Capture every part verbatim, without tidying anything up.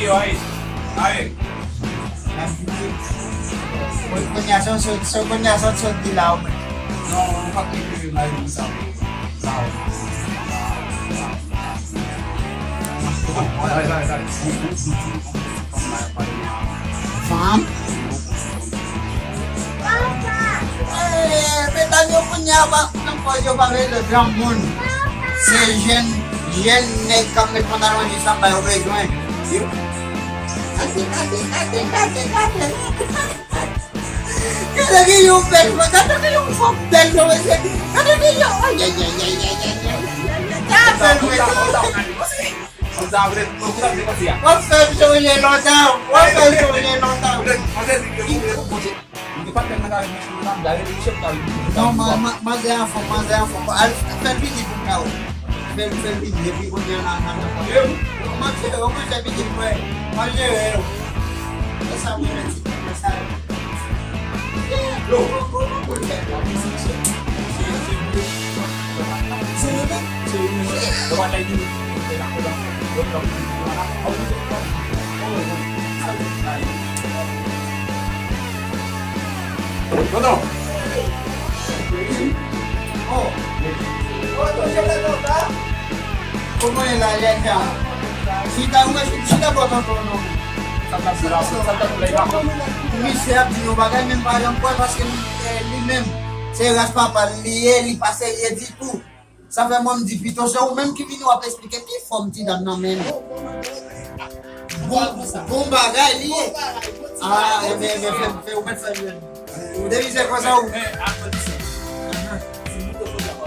piye w, aye. Aye. Kounye a, sa w sot, sa kounye a, sa w sot di la, ou menm. Non, ou pa t ekri mari m sa. Sa w. Fanm. Eh, medam yo kounye a pa, nan pòz yo pa vle lòt granmoun. Se jèn, jèn nèg k ap met pantalon jis anba yo bezwen. Yo. Gade, gade, gade, gade, gade. Gade ki yon bèl fanm, gade ki yon fanm bèl non mesye. Gade ki yon, ay, ay, ay, ay, ay, ay, ay, ay, ay, ay, ay, bèl mesye. Konsa, konsa, konsa, konsa, konsa, konsa. W ap fè m sonje lontan, w ap fè m sonje lontan. Konsa, konsa, konsa, konsa. Non, man, man, manzè anfòm, manzè anfòm. Al fè l vini pou m la, wi. Fè l, fè l vini, epi kounye a n a, n a, n a. Yo, manzè, yo, manzè vini, mwen. Manzè, yo. E sa, mwen, mwen, ti, mwen, sa. Yo. Se yo menm? Se yo menm. Yo pa ta di. Tonton. Oh. Oh, tonton, tonton, tonton. Kòman e la, lè ta? Chita, mwen, chita bò tonton, non. Sa t ap di la, sa t ap di la. Misye ap di yon bagay, men m pa janm kwè, paske li, eh, li menm, se ras papa l li ye, li pa serye ditou. Sa fè mwen m di pito se ou menm ki vini w ap esplike ki fòm ti dam nan men l. Bon, bon bagay li ye. Ah, ebyen, ebyen, fè, fè, ou mèt fè l jwenn. Ou depi se konsa ou.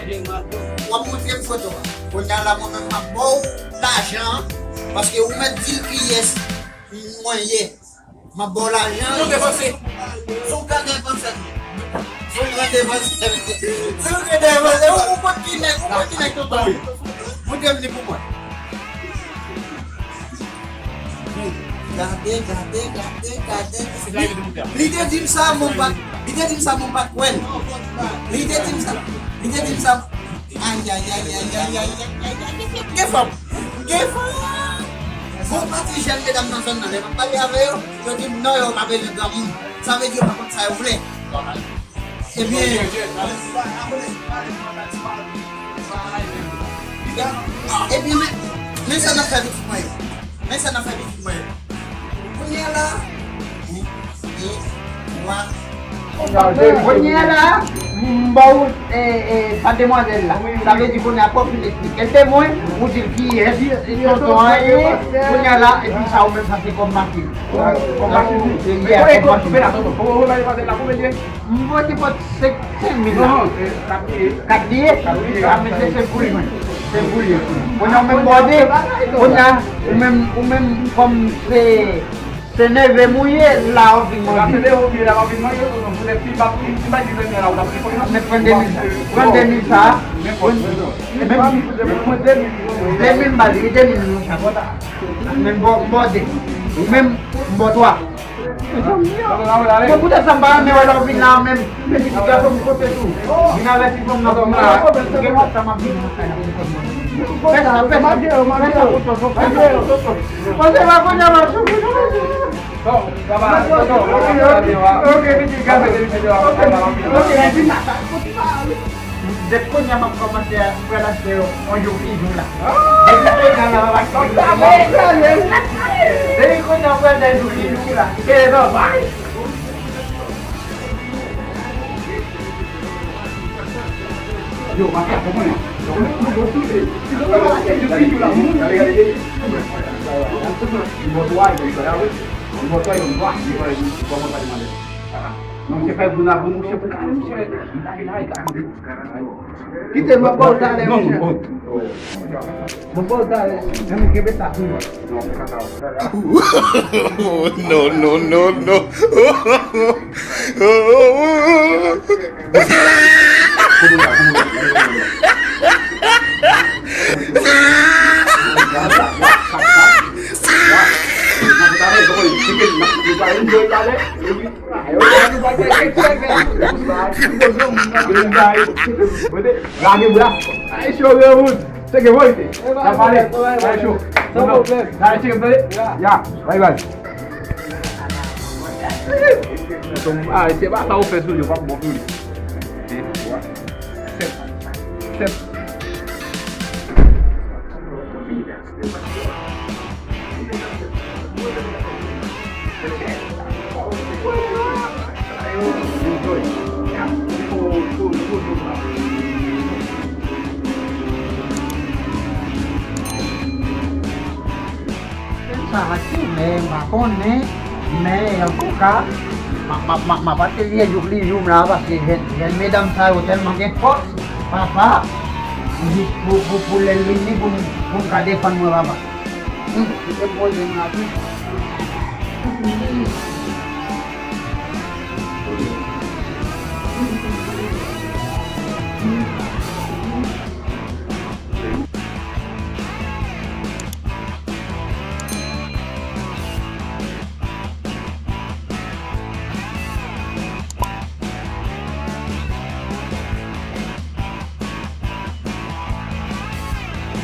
W ap montre m foto a. Kounye a la, mwen menm m ap ba w lajan an. Paske ou mèt di l kiyès mwen ye. M ap ba w lajan. Ou depanse. Si w ka depanse. Si w ka depanse. Si w ka depanse. Ou, ou konn ki nèg, ou konn ki nèg tonton. Montre m li pou mwen. Gade, gade, gade, gade. Li te di m sa, mwen pa, li te di m sa, mwen pa kwè l. Li te di m sa, li te di m sa. Ay, ay, ay. Gen fanm, gen fanm. Gon pati jèn medam nan zòn nan, lè m ap pale avè yo, yo di m non, yo pa bezwen granmoun. Sa vle di yo pa konn sa yo vle. Ebyen, ebyen, men, men sa n ap fè pitit mwen yo. Men sa n ap fè pitit mwen yo. Kounye a la, kounye a la, m ba w, e, e, pa demwazèl la. Sa vle di kounye a, fò w fin eksplike l de mwen, ou di l kiyès, tonton an ye, kounye a la, epi sa ou menm sa se kòm machin. Kòm machin, wi. Ye, kòm machin. M vote pot senk, senk mil la. Non, non, se kat li ye. Kat li ye? Kat li ye. A, men se, se pou li, mwen. Se pou li. Kounye a, ou menm bòde, kounye a, ou menm, ou menm, kòm se, se neve m ou ye, la, w ap vin manje. Kat li ye, ou ye, la, w ap vin manje, non, non, pou lè ti ba, ti ba di premye la, ou t ap vin manje. Men pran de mil sa. Pran de mil sa. Menm, menm, de mil ba li, de mil nou chak. Men m bò, m bòde. Ou menm, m bò twa. Mezanmi, yo. Mwen poutèt sa m pa renmen wè lè w vin la menm. Epi ti gason m kote tou. Vin avèti fanm nan pou mwen la. Gen lòt sa m ap vin nan kay la pou kòd mwen. Fè sa, fè sa. Fè sa pou tonton. Fè sa pou tonton. Panse pa kounye a m ap soufri tou. Bon, sa va, tonton. Ok, pitit gason. Ok, ok. Depi kounye a m ap kòmanse wè l ap fè yon jou pi jou la. Depi kounye a la m ap aksepte. Depi kounye a m wè l fè jou pi jou la. E non, bay. Yo, mafya, konprann. Jou pi jou la. Non, se fè gou nan gou, mouche, pou kale, mouche. Kite m, m ap ba w talè, mouche. M ap ba w talè. Nan men kenbe sa pou mwen. No, no, no, no. Lage bra. Ay, cho, granmoun. Se ke voye. N a pale. Ay, cho. N a tcheke, tande? Ya. Bay, bay. Ah, se pa sa ou fè sou li, w ap bon pou li. Sèt. Sèt. Sa ki, men m pa konnen, men antouka, m ap, m ap, m ap, m ap ateliye jouk li jou m la, paske jèn, jèn medam sa yo tèlman gen fòs, papa, pou, pou, pou lè l vini, pou m, pou m ka defann mwen, papa. Hmm, kite m poze m la tou.